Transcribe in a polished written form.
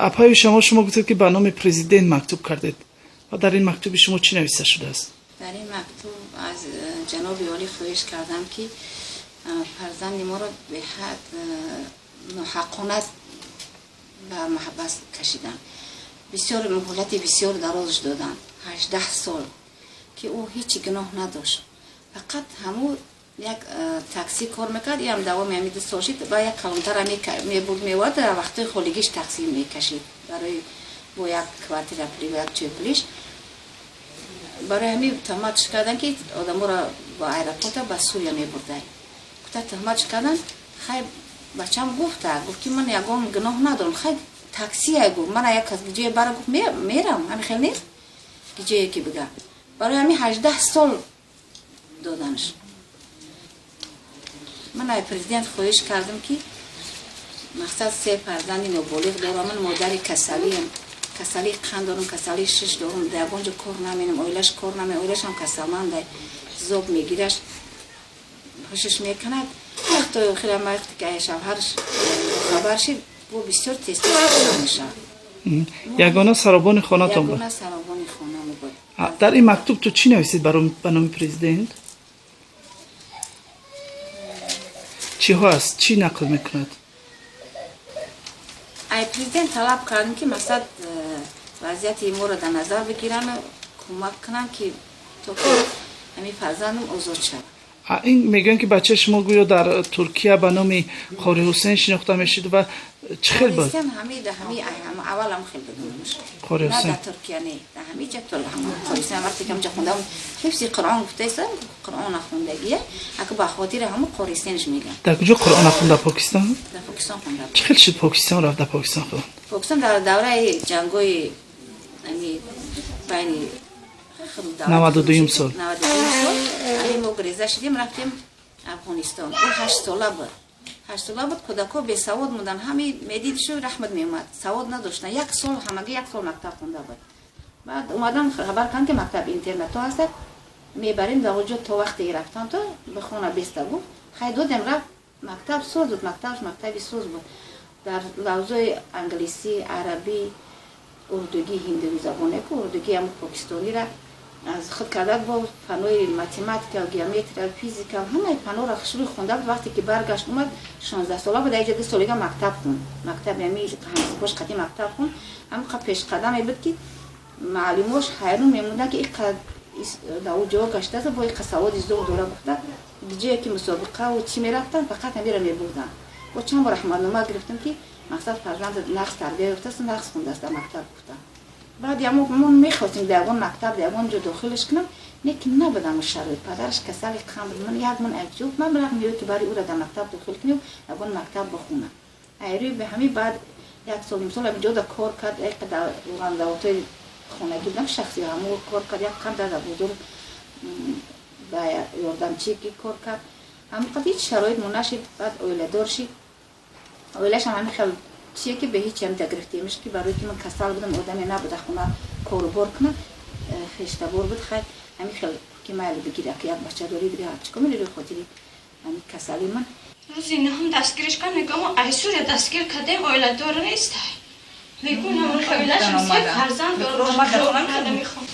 Апаи шумо гуфтед, ки ба номи президент мактуб кардед ва дар ин мактуби шумо чӣ нависта шудааст? Дар ин мактуб аз ҷаноби олӣ хоҳиш кардам, ки фарзанди моро беҳад ноҳаққона ба маҳбас кашиданд. Бисёр муҳлати бисёр дарозш доданд, 18 сол, ки ӯ ҳеҷ гуноҳ надошт. Фақат ҳамун як такси кор мекард, иам давоми ҳами 2 сол шид ба як калонтара мебурд, меовард. Дар вақтҳои холигиш такси мекашид барои бо як квартира пули, бо як чой пулиш. Барои ҳамин туҳматш карданд, ки одаморо ба аэропорта ба Сурия мебурдай. Гуфта, туҳматш карданд. Хай, бачам гуфта, гуфт, ки ман ягон гуноҳ надорам. Хай, таксия, гуфт, мана як кас ҷое бара, гуфт, мерам. Ҳами хел нест, ҷое ки бига. Барои ҳамин 18 сол доданш. Ман ай президент хоҳиш кардам, ки мақсад се фарзанди ноболиғ дорам, ман модари касалиам, касалии қанд дорам, касалии шиш дорам, дар ягон ҷо кор наменам, оилаш кор наме, оилашам касалмандай, зоб мегираш, ҳушш мекунад. Вақтои охира вақте ки шавҳарш хабар шид, бо бисёр тезтез мешавад. Ягона саробони хонатон буд? Ягона саробони хонамо буд. Дар ин мактуб ту чӣ нависед ба номи президент? Чиҳо аст, чӣ нақл мекунад? Ай президент талаб кардем, ки мақсад вазъияти моро дар назар бигиранд, кӯмак кунанд, ки то ки ҳамин фарзандам озод шавад. Ин мегӯянд, ки бачаи шумо гӯё дар Туркия ба номи Қори Ҳусейн шинохта мешид ва чӣ хел буд? Аввалам хел буд. Қори Ҳусейн дар Туркия не, дар ҳамин ҷа Қори Ҳусейн. Вақте ки ҳамҷа хондам, ҳифзи Қуръон гуфтаиста, Қуръон хондагия, ака ба хотири ҳамун Қори Ҳусейнш мегӯям. Дар куҷо Қуръон хонд? Дар Покистон? Дар Покистон хонда. Чӣ хел шуд, Покистон рафт, дар Покистон хонд? Покистон дар давраи ҷангои ами байни 92-юм сол. 92-юм сол ами мо гуреза шидем, рафтем Афғонистон. Ӯ 8 сола буд, 8 сола буд. Кӯдакҳо бесавод муданд, ҳами медидишу раҳмат меомад, савод надоштанд. Як сол, ҳамагӣ як сол мактаб хонда буд. Баъд омадан, хабар карданд, ки мактаб интернатҳо ҳастад, мебарем дар оҷо, то вақте рафтан то бихона беста, гуфт. Хай, додем, рафт мактаб. Соз буд мактабаш, мактаби соз буд. Дар лавзои англисӣ, арабӣ, урдугӣ, ҳиндуи забонеку урдугӣ ҳам покистонира аз худ карда, бо фанои математика, геометрия, физика, ҳамаи фанора хушрӯй хонда буд. Вақте ки баргашт, омад, 16 сола буд. Аҷа 2 солига мактаб хонд, мактаби ҳами ҳамсипош қати мактаб хонд. Ҳамқа пешқадаме буд, ки маълимош ҳайрон мемонданд, ки иқа дар ӯ ҷо гаштааст, бо иқа саводи зур дора, гуфта. Ҷое ки мусобиқаву чӣ мерафтанд, фақат ҳамира мебурданд. Бо чанд бор раҳматнома гирифтам, ки мақсад фарзанд нағз тарбия ёфтааст, нағз хондааст дар мактаб, гуфтам. Баъд ямо мо мехостем дар ягон мактаб, дар ягон ҷо дохилаш кунам, лекин набуд ҳамон шароит. Падараш касали қанд буд. Ман як ман аҷуб маблағ меояд, ки барои ӯра дар мактаб дохил кунем, ягон мактаб бихонам. Айрӯи ба ҳамин баъд як сол, нимсол ҳамин ҷода кор кард. Дар равғанзаводҳои хонагӣ будам, шахси ҳамо кор кард. Як қанд дар бозор ба ёрдамчӣ ки кор кард. Ҳамон қад ҳеҷ шароит мо нашид. Баъд оиладор шид. Оилашам ҳамин хел чие, ки ба ҳеҷ ҳам гирифтемиш, ки барои ки ман касал будам, одаме набуда хона корубор кунад, хештабор буд. Хай, ҳамин хел ки майли, бигир, ки як бача дорӣ, дига чикор мери, хотири ҳамин касали ман. Рӯзи нӯҳум дастгириш кард. Мегӯям, мо ай Сурия дастгир кардем, оиладор нестай. Мегӯм, оилашам се фарзанд дорам, мехоҳам.